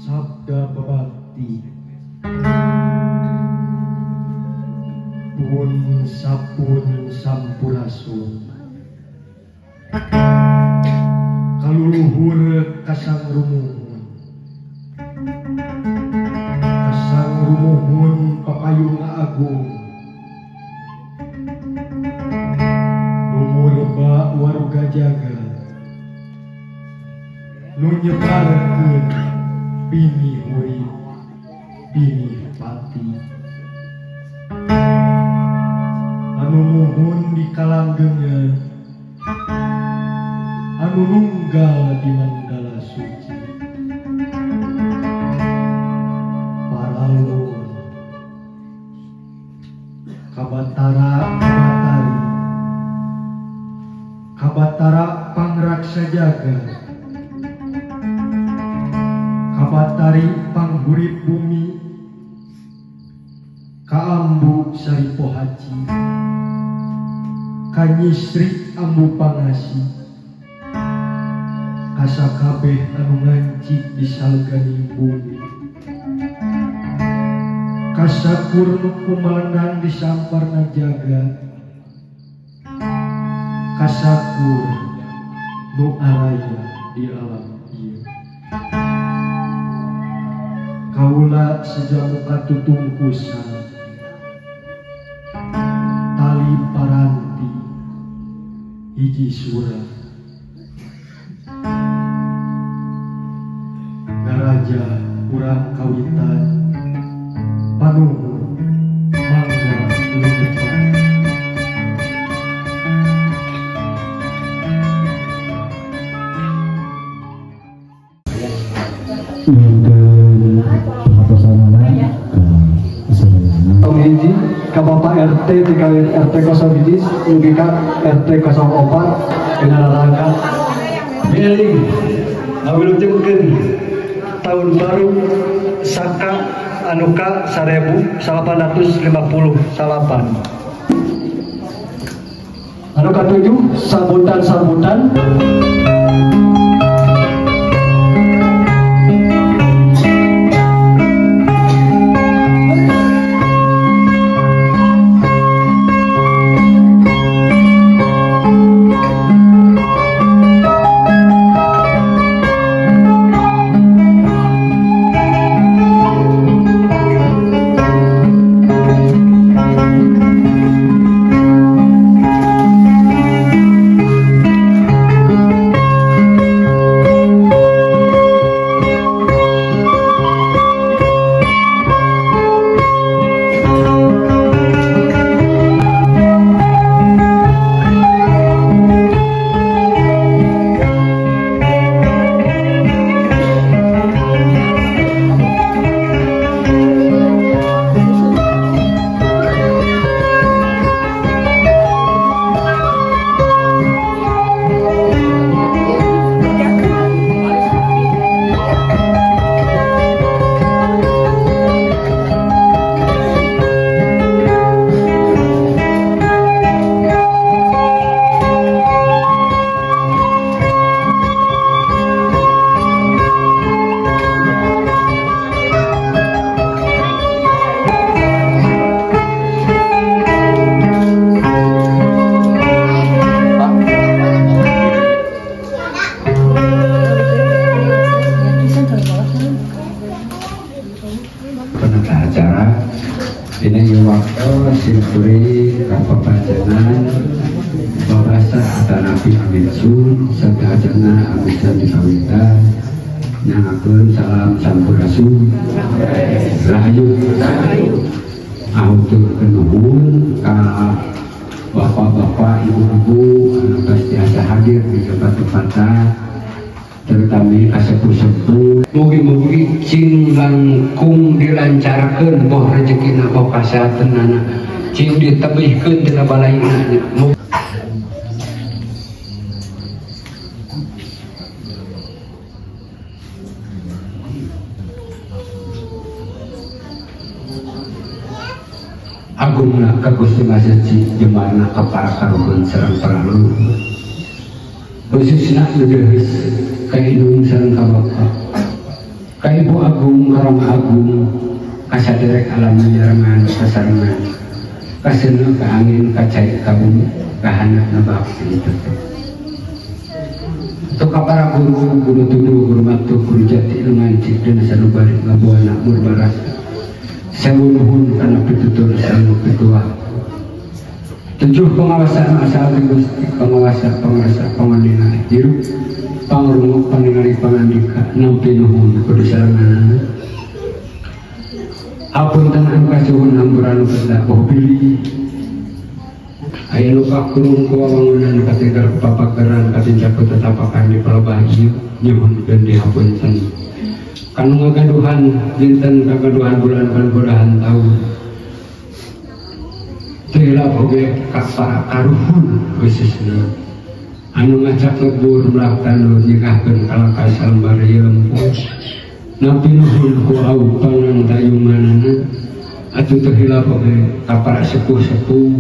Sabda Babakti pun sapun sampurasun kaluluhur kasang rumuhun kasang rumuhun papayung agung lumurba waruga jaga nu nyebarkeun bini hurip bini pati anu muhun di kalanggengan anu nunggal di mandala suci paralun kabatara kabatari kabatara pangraksa jaga kabatari panghurip bumi kaambu saripo haji kanyisri ambu pangasi kasakabeh anu ngancik di salganing bumi kasakur nu kumalenang di samparna jaga kasakur nu araya di alam ieu. Kaula sejamu katutungkusan tali paranti hiji surah ngaraja urang kawitan panuhun mangga leungetan. Hiji ka Bapak RT TKW RT 01 mugi ka RT 04 dina rangka mieling ngawilujengkeun tahun baru Saka anu ka 1858. Anu katujuh sambutan-sambutan. Simpuri kapapajanan babasa atanapi amitsun sadajana amisan dikawitan nyangakeun salam sampurasun rahayu ahuturkeun nuhun ka bapak-bapak ibu-ibu anu tos tiasa hadir di tempat-tempatan terutama ka sepuh-sepuh mugi-mugi cing langkung dilancarkeun boh rezekina boh kasehatanana cing ditebihkeun tina balaina. Agungna ka Gusti Maseci jembarna ka para karuhun sareng para leluhur khususna nu deheus ka indung sareng ka bapa Ka Ibu Agung Rama Agung kasaderek alam nyarengan kasarengan kaseuneu ka angin ka cai ka bumi ka handapna bakti tetep. Untuk para guru, guru tuduh, guru matuh, guru jati, ngancik, dan sanubari, ngabuana, murbarasa sewu nuhun karena pitutur sareng ketua. Tujuh pengawasan asal Gusti, penguasa, pengrasa, panganingali hirup, pangrungu, paningali pangandika, nampi nuhun kudu sarenganana. Hapunten anu kasuhun hampura anu benda boh bilih. Aya nu kakurung ku wawangunan katinggal ku papageran katincak ku tetapakan di palebah ieu nyuhunkeun dihapunten. Kanu ngagaduhan dinten kagaduhan bulan kan taun. Teu hilap oge ka para karuhun khususna anu ngacak ngebur melak tandur nyegahkeun kalaka salembar ieu lempung. Nampi nuhun ku au pangantayumanana atuh teu hilap oge ka para sepuh-sepuh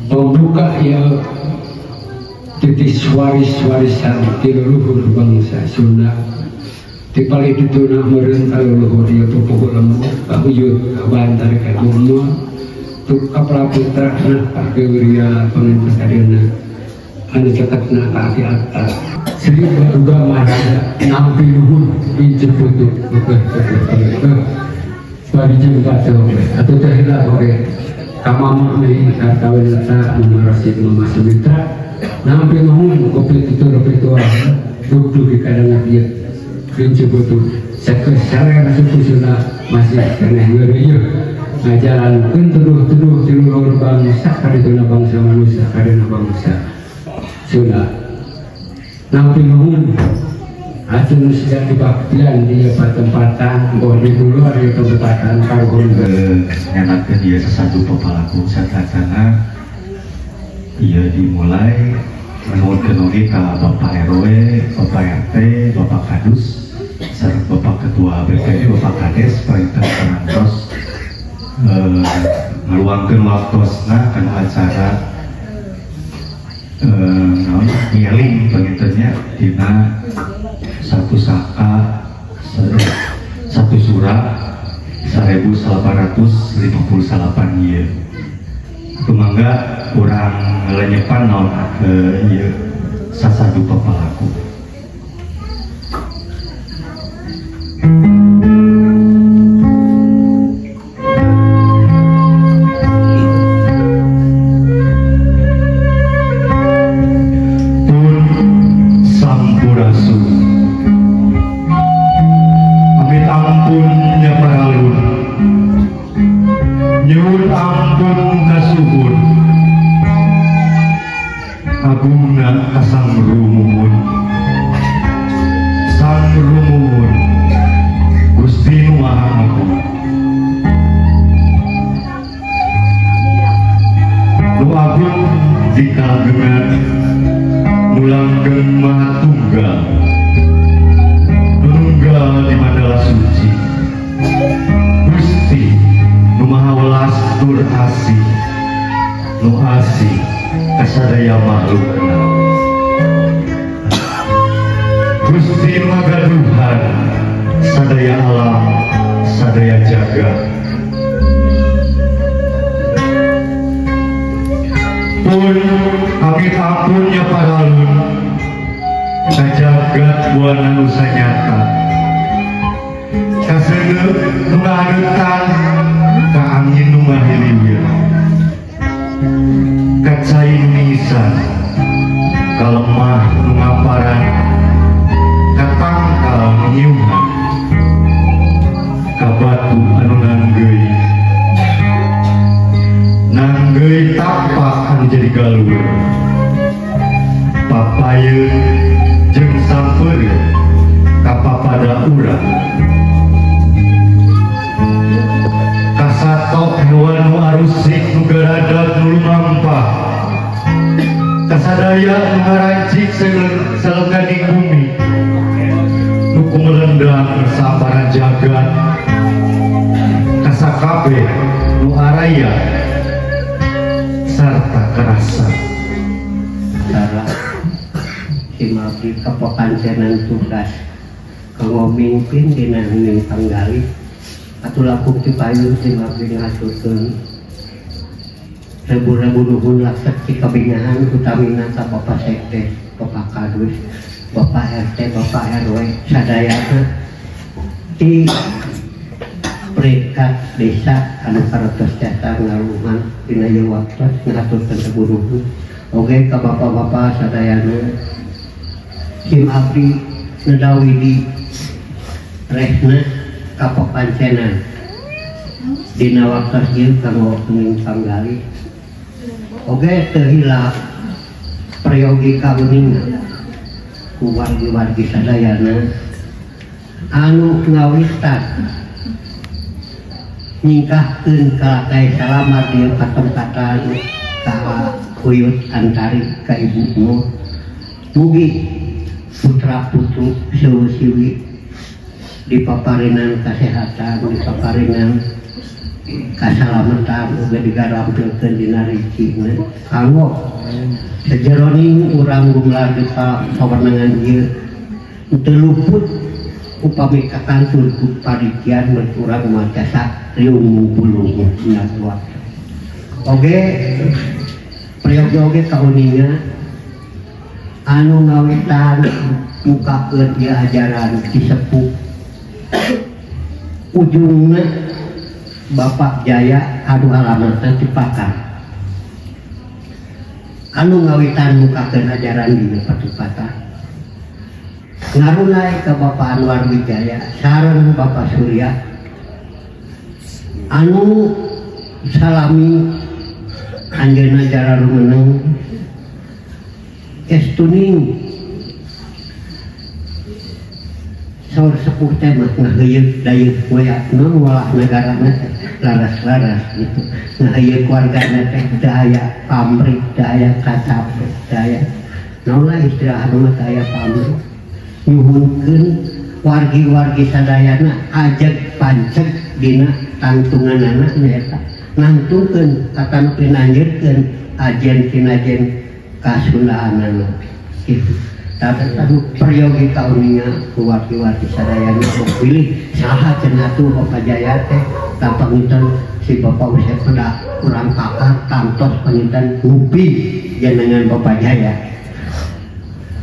pembuka ya titis waris-warisan ti leluhur bangsa Sunda ti palih dituna meureun ka leluhur ieu pupuhu lembur ka uyut ka bantar ka gumul tu ka praputra na ka Gewria panginten kadieuna anu ceketna ka Aki Atta Sri Baduga Maharaja nampi nuhun dijemput beukeut bari jempat oge atuh teu hilap oge Kamama deui kartawinata Mama Rasid Mama Sumitra nampi nuhun kopi tutur pitua dugdug kadang ieu dijemput sakesaler suku Sunda masih keneh ngeureuyeuh ngajalankeun tuduh-tuduh ti luhur bangsa kadituna bangsa manusia kadina bangsa Sunda nampi nuhun hasil nu siang dibaktian di patempatan boh di luar di tempatan karuhun nganakeun ieu sasadu papalaku satacana ieu dimulai nuhunkeun oge ka Bapak RW, Bapak RT, Bapak Kadus sareng Bapak Ketua BPD, Bapak Kades perintah parantos ngaluangkeun waktosna kana acara naon ngeling pangintennya dina satu saka satu surat 1858 ieu tumangga urang lenyepan naon ieu sasadu papalaku. kanggo mimpin dina hening panggalih atuh langkung ti payun ti abdi ngaturkeun rebu-rebu nuhun laksek ti kabingahan utamina ka Bapak Sekdes, Bapak Kadus, Bapak RT, Bapak RW sadayana di peringkat desa anu parantos jasa ngaluhan dina ieu waktos ngaturkeun rebu nuhun oge ka bapak-bapak sadayana sim abdi nedawi di rehna ka papancenan dina waktos ieu kanggo hening panggalih oge teu hilap prayogi kauninga ku wargi-wargi sadayana anu ngawitan nyingkahkeun ka salamar di patempatan ka Uyut Antari ka ibumu mugi putra putru siwi dipaparinan kesehatan dipaparinan kasalamatan uga digarampilkeun dina rezekina kanggo sajeroning urang gumelar di pawenangan ieu teu luput upami kakantun ku parikian mun urang mah jasa riung bulung dina waktu oge prayogi oge kauninga anu ngawitan mukakeun ieu ajaran ki sepuh ujungna Bapak Jaya anu alamatna di Pakar anu ngawitan mukakeun ajaran dina patupatan ngarunai ka Bapak Anwar Wijaya sareng Bapak Surya anu salami anjeunna jara rumeneng estuning saur sepuh teh mah ngaheuyeut dayeuh we non walah negarana teh laras-laras gitu ngaheuyeut wargana teh teu aya pamrih teu aya kacape teu aya naon lah istilah mah teu aya pamrih nyuhunkeun wargi-wargi sadayana ajeg panceg dina tangtunganana nyaeta nangtungkeun katana pinanjirkeun ajen pinajen kasundaanana kitu. Tapi peryogi kauninga wargi-wargi sadayana pilih saha cenah atuh Bapak Jaya teh tapanginten si Bapak Usep pada urang pakar tangtos panginten ngupi jenengan Bapak Jaya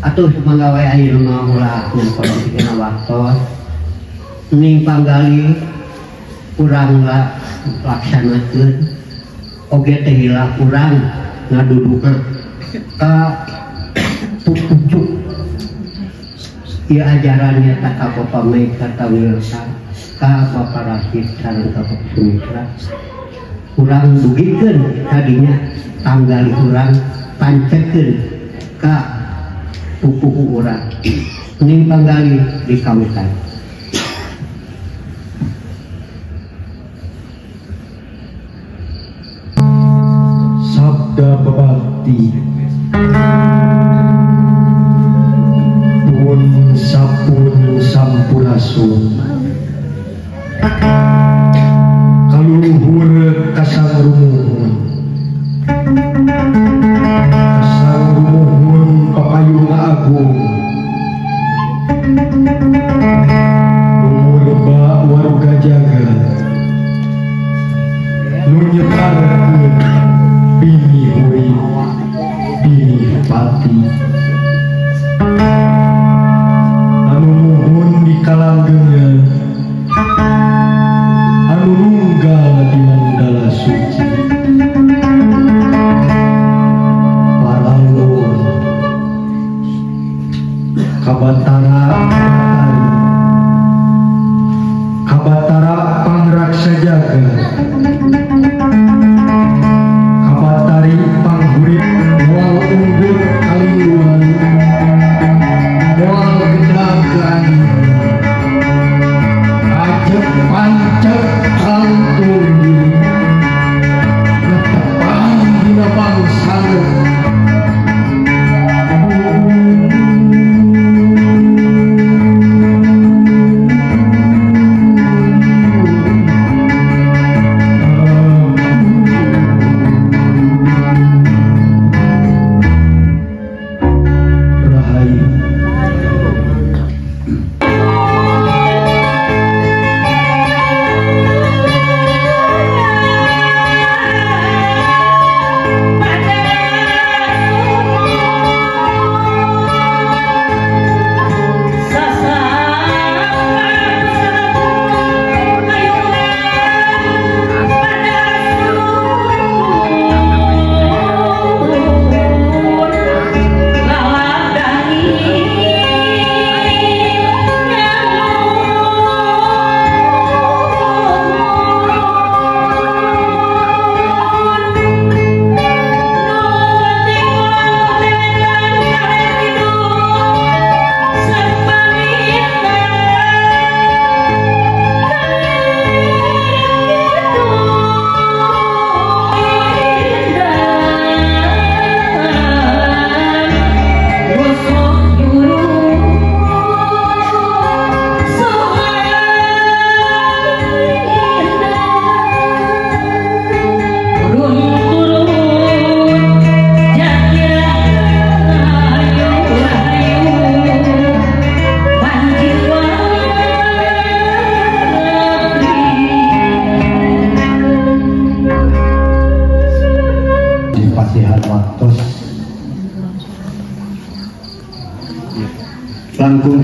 atuh sumangga wae ayeuna mah ulah ngan kolong dina waktos ning panggalih urang laksanakeun oge teh hilap urang ngaduduhna ka pucuk ieu ajarannya tak ka Bapak Mega Tawilsa ka Bapak Rasid sareng ka Bapak Sumitra urang dugikeun kadinya tanggal urang pancekeun ka pupuhu urang ning panggalih di kawitan. Sabda Babakti pun sapun sampurasun kaluhur kasangrumuhun kasangrumuhun papayung agung umurba warga jaga nu nyebarkeun bini huri bini pati anu nuhun di kalanggengan anu nunggal di mandala suci.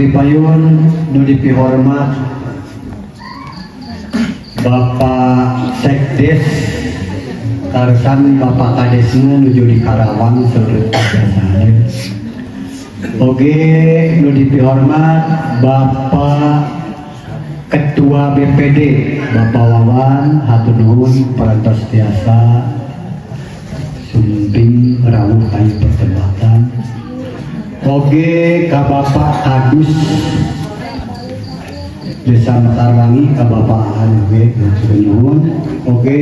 Dipayun nu dipihormat Bapak Sekdes Karsan Bapak Kadesna nuju di Karawang seluruh biasanya. Oge nu dipihormat Bapak Ketua BPD Bapak Wawan hatur nuhun parantos tiasa sumping rawuh kayu pertempatan. Oge ka Bapak Kadus Desa Mekarwangi ka Bapak Oge nuhun. Oge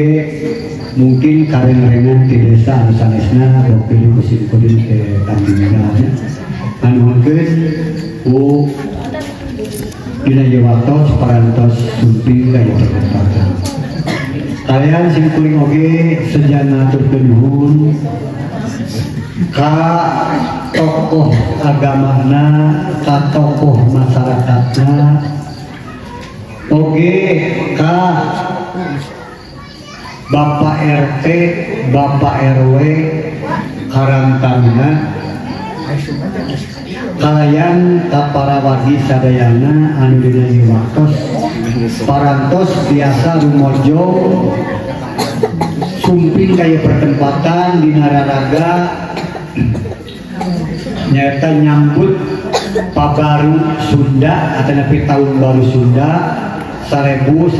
mungkin kareng-rengan di desa anu sanesna bokeh ku simkuring ke kambingan nganuhunkeun ku dina ieu waktos parantos sumping ka ieu pertempatan. Kalian simkuring oge sejana haturkeun nuhun ka tokoh agamana, ka tokoh masyarakatna, oge ka Bapak RT, Bapak RW Karang Taruna, kalayan ka para wargi sadayana anu dina ieu waktos parantos biasa rumojong sumping ka ieu pertempatan dina raraga nyata nyambut Pabaru Sunda atau nepi tahun baru Sunda 1858.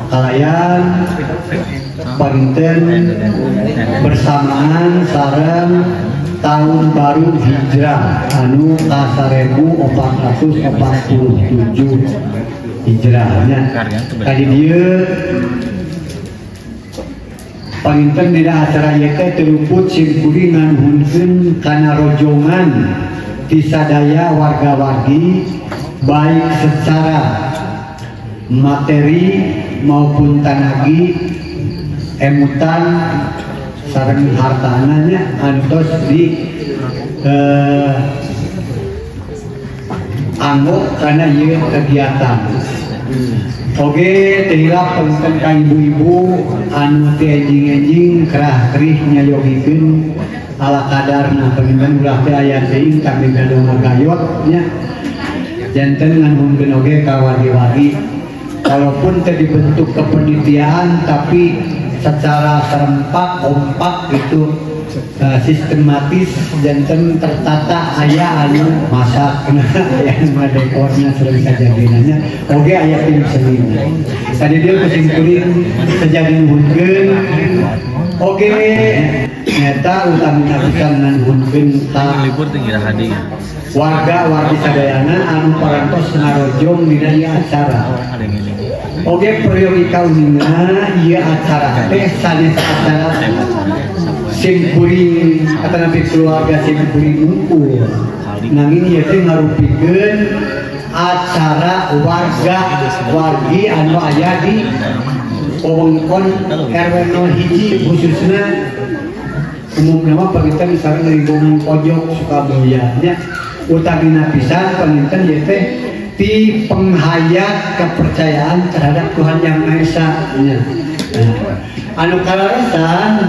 Kalayan panten bersamaan sareng tahun baru Hijrah anu ka 1447 Hijrahnya. Tadi dia panginten dina acara ieu teh teu luput simkuring nganuhunkeun kana rojongan ti sadaya warga-wargi baik secara materi maupun tanagi emutan sareng hartana nya antos di anggo kana ieu kegiatan. Oge teu hilap panginten ka ibu-ibu anu teu enjing-enjing kerah kerih nyayogikeun ala kadarna panginten ulah teh aya teuing kami gaduh ngagayot nya. Janten nganuhunkeun oge ka wargi-wargi walaupun teu dibentuk kepanitiaan tapi secara serempak kompak gitu sistematis janten tertata aya anu masak aya anu dekorna sareng sajagenana oge aya tim senina. Tadi dia kusimkuring sejadi nuhunkeun oge nyata utamina pisan nganuhunkeun ka warga wargi sadayana anu parantos ngarojong dina ieu acara. Oge peryogi kauninga ieu acara teh sanes acara simkuring atanapi keluarga simkuring ngumpul. Nanging ieu teh ngarupikeun acara warga wargi anu aya di wewengkon RW 01 khususna umumna mah panginten sareng lingkungan pojok Sukamulya nya. Utamina pisan panginten ieu teh ti penghayat kepercayaan terhadap Tuhan Yang Maha Esa nya. Nah, anu kalaresan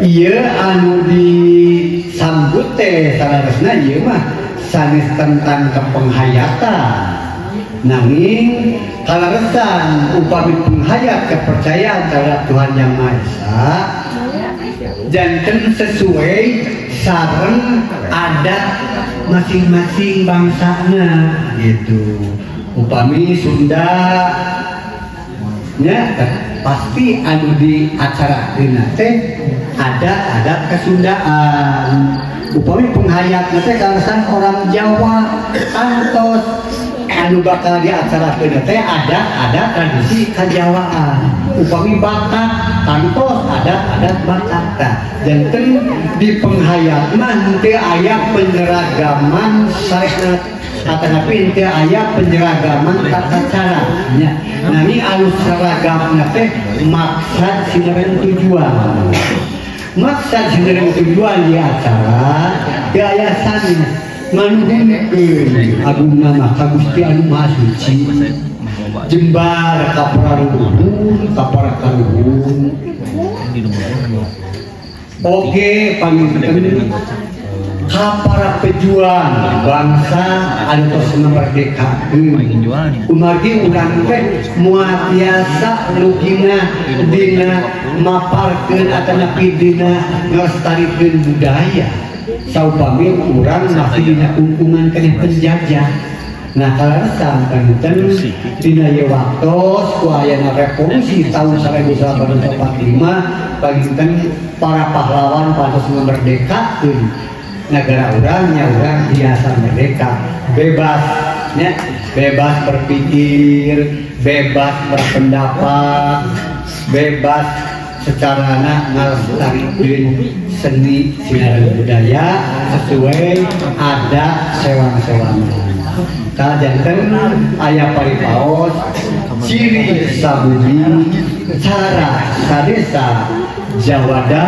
ieu anu disambut teh saleresna ieu mah sanes tentang kepenghayatan. Nanging kalaresan upami penghayat kepercayaan terhadap Tuhan Yang Maha Esa janten sesuai sareng adat masing-masing bangsana gitu. Upami Sunda nya pasti anu di acara teh ada adat kesundaan. Upami penghayatna teh kaleresan orang Jawa kantos anu bakal di acara teh ada tradisi kejawaan. Upami Batak kantos ada Batak. Tah janten di penghayat mah henteu aya penyeragaman sanesna atanapi henteu aya penyeragaman tata cara nya. Nanging anu seragamna teh maksad sinareng tujuan. Maksad sinareng tujuan di acara teu aya sanes nganuhunkeun agungna mah ka Gusti anu Maha Suci. Jembar ka para luhur, ka para kaluhur. Oke panginten ka para pejuang bangsa anu tos merdekakeun. Kumargi urang teh moal tiasa lugina dina maparkeun atanapi dina ngalestarikeun budaya saupami urang masih dina kungkungan keneh penjajah. Nah kaleresan panginten dina ieu waktos ku ayana revolusi tahun 1845 panginten para pahlawan patos memerdekakeun negara urang nya urang biasa merdeka, bebas nya, bebas berpikir, bebas berpendapat, bebas secara ngalestarikeun seni sinaran budaya sesuai ada sewang-sewangan. Tah janten aya paripaos ciri sabumi cara sadesa jawada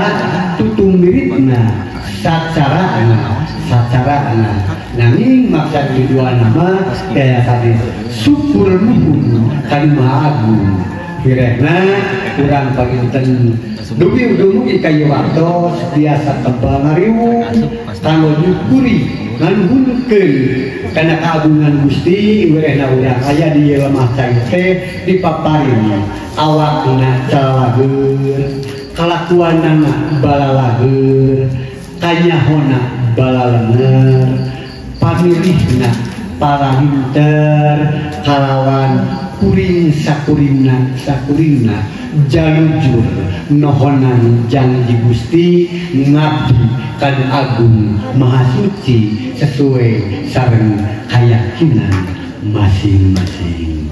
tutumiritna sacarana sacarana nanging maksad dua nama daya tadi syukur nuhun ka Maha Agung hirehna urang panginten dugi dumugi ka ieu waktos biasa tebal ngariung kanggo nyukuri nganuhunkeun kana kaagungan Gusti wirehna urang aya di ieu lemah cai teh dipaparin awakna calageur kalakuanana balalageur kanyahona balalenger pamilihna parahinter kalawan kuring sakuringna sakuringna jalujur nohonan janji Gusti ngabdi kan agung maha suci sesuai sareng keyakinan masing-masing.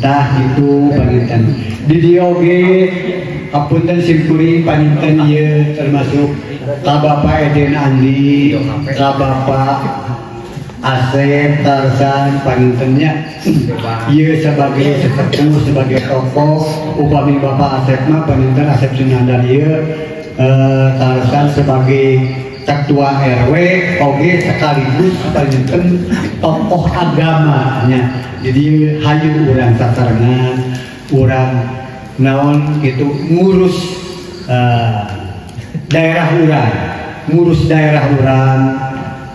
Tah itu panginten di dieu oge hapunten simkuring panginten ieu termasuk ka Bapak Eden Andi, ka Bapak Asep Tarzan pangintennya ieu sebagai sesepuh sebagai tokoh upami Bapak Asep mah panginten Asep Sunandar ieu Tarzan sebagai ketua RW oge sekaligus panginten tokoh agamanya. Jadi hayu urang sasarengan urang naon gitu ngurus daerah urang, ngurus daerah urang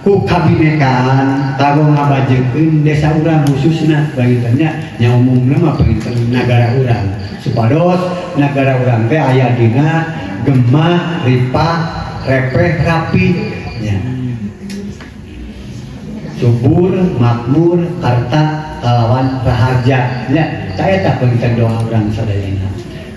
ku kabinekaan kanggo ngabajekeun desa urang khususna pangintennya nya umumna mah panginten nagara urang supados nagara urang teh aya dina gemah ripah repeh rapi nya subur makmur karta kalawan raharja nya saeta panginten doa urang sadayana.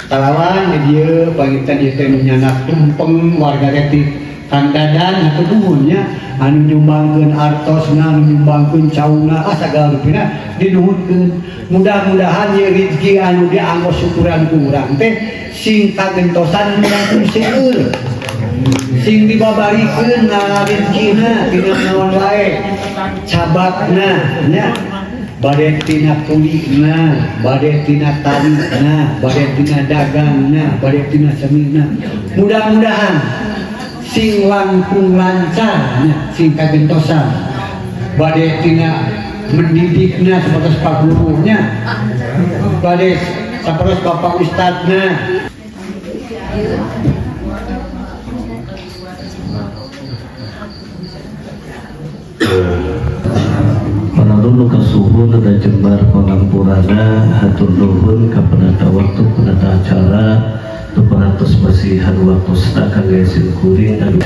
Kalawan di dieu panginten ieu teh nu nyanak tumpeng warga teh Kang Dadan hatur nuhun nya anu nyumbangkeun artosna anu nyumbangkeun cauna sagala rupina dinuhunkeun. Mudah-mudahan ieu rezeki anu dianggo syukuran ku urang teh sing kagentosan langkung seueur sing dibabarikeun rezekina tina naon wae cabakna nya bade tina kulina, bade tina tanina, bade tina dagangna, bade tina semina. Mudah-mudahan sing langkung lancar nya, sing kagentosan. Bade tina mendidikna sapertos pak gurunya, bade sapertos bapak ustadna. Panalun kasuhun ada jembar pangampurana hatur nuhun ka penata waktu penata acara teparatus masihan waktu setakan gesin kuring aduh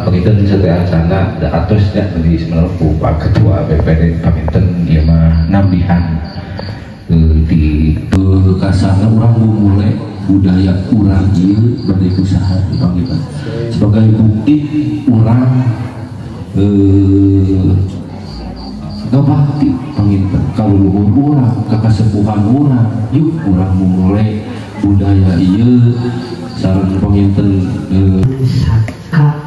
panginten satya acana da atos nya di sebenarnya Pak Ketua BPD panginten ieu mah nambihan di kasarna urang mulai budaya urang ieu bade usaha panginten sebagai bukti urang ngabakti panginten kaluhur urang ka kasepuhan urang yuk urang mulai budaya ieu sareng panginten saka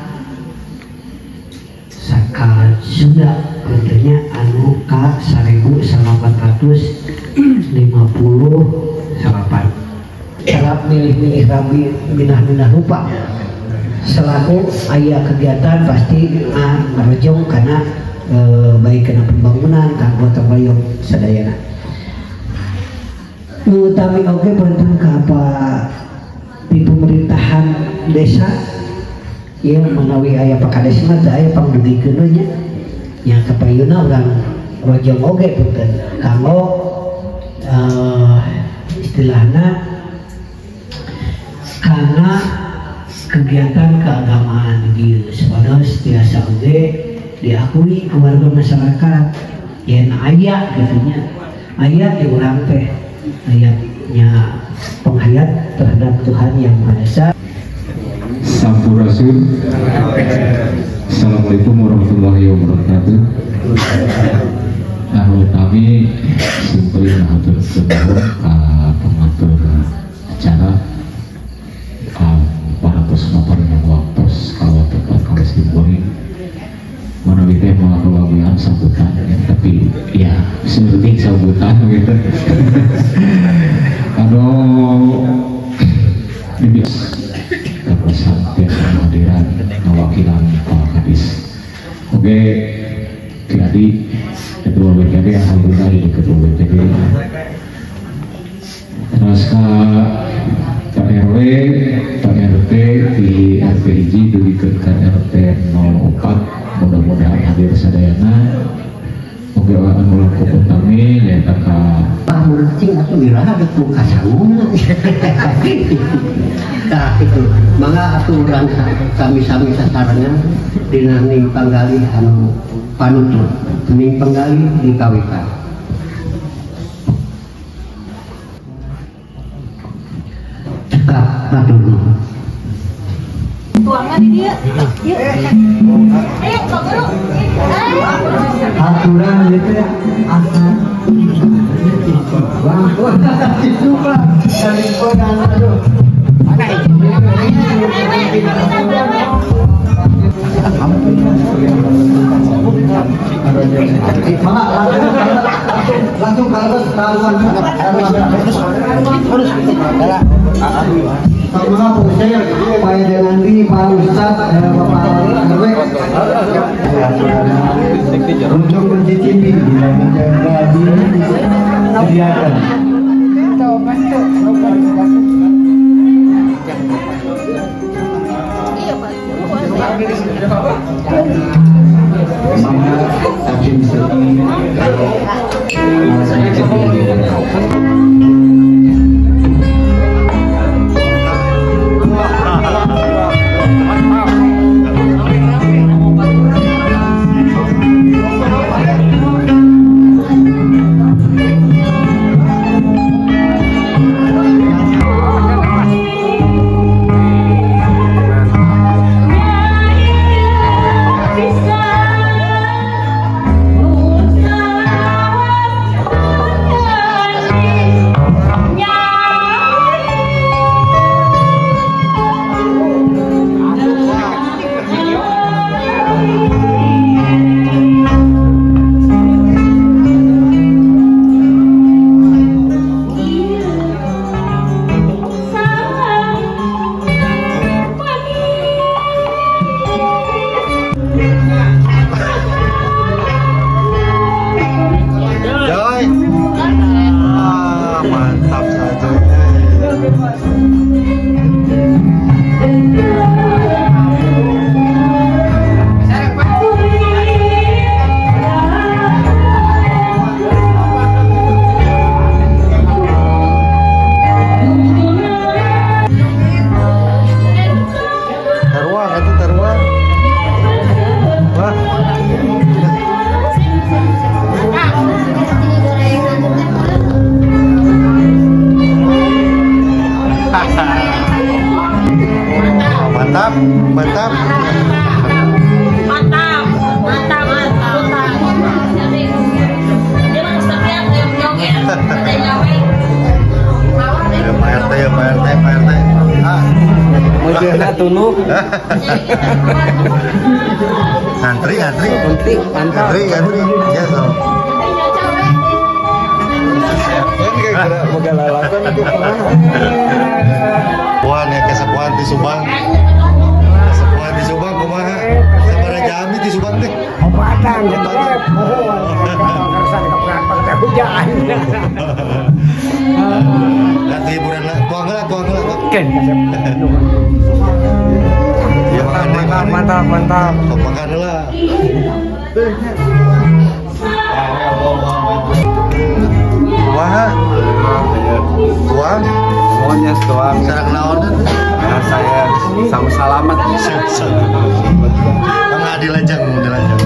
saka Sunda tentunya anu ka 1858 kerap milih-milih rabi minah-minah rupa selaku ayah kegiatan pasti ngarejong karena baik kena pembangunan kanggo gotong royong sadayana. Utami oge bantuan ka apa di pemerintahan desa ieu manawi aya Pak Kades mah teu aya pangdugikeun nya nya kapayuna urang rojong oge punten kanggo istilahna karena kegiatan keagamaan di dieu supados tiasa oge diakui ku warga masyarakat yen aya kitu nya aya di urang teh ayatnya penghayat terhadap Tuhan Yang Maha Esa. Sampurasun. Assalamualaikum warahmatullahi wabarakatuh. Anu kami simpuling hatur nuhun ka pengatur acara parantos maparna waktos kawatepan kami simpuling manawi teh moal kabagian sambutan ya, tapi ya seperti sambutan gitu. Anu ini biasa kehadiran ngawakilan Pak Kadis. Oke, jadi Ketua BPD, alhamdulillah jadi Ketua BPD. Terus ke Pak RW, Pak RT di RT hiji dugikeun ka RT 04, mudah-mudahan hadir sadayana. Oke, anu langkung utami nyaeta ka cing atuh iraha dek muka sanguna. Tah kitu. Mangga atuh urang sami-sami sasarengan dina ning panggalih anu panutur. Ning panggalih dikawitan. Cekap hatur nuhun. Tuangan di dieu. Yuk. Ayo, Pak Guru. Aturan ieu teh asal itu Pak dari kodan aduh. Langsung kalau taruhan sama saya Pak Denandi, Pak Ustadz, Bapak RW untuk mencicipi bila disediakan. Mantap, mantap. Mantap, mantap, mantap. Dia mah setiap joget, ada nyawe. Pak RT, Pak RT, Pak RT. Ah. Meujeuna tunuk. Ngantri, ngantri. Ngantri, ngantri, ngantri. Ya, so. Puan ya kesepuan di Subang. Kesepuan di Subang kumaha? Sabaraha jami di Subang teh? Obatan, obatan. Hujan. Nanti hiburan lah, tuang lah, tuang lah. Ken, kasep. Ya, makan deh, makan. Mantap, mantap. Sok makan lah. Wah, tuang. Semuanya tuang. Sarang naon teh? Nah, saya sama salamat. Enggak dilajang, dilajang.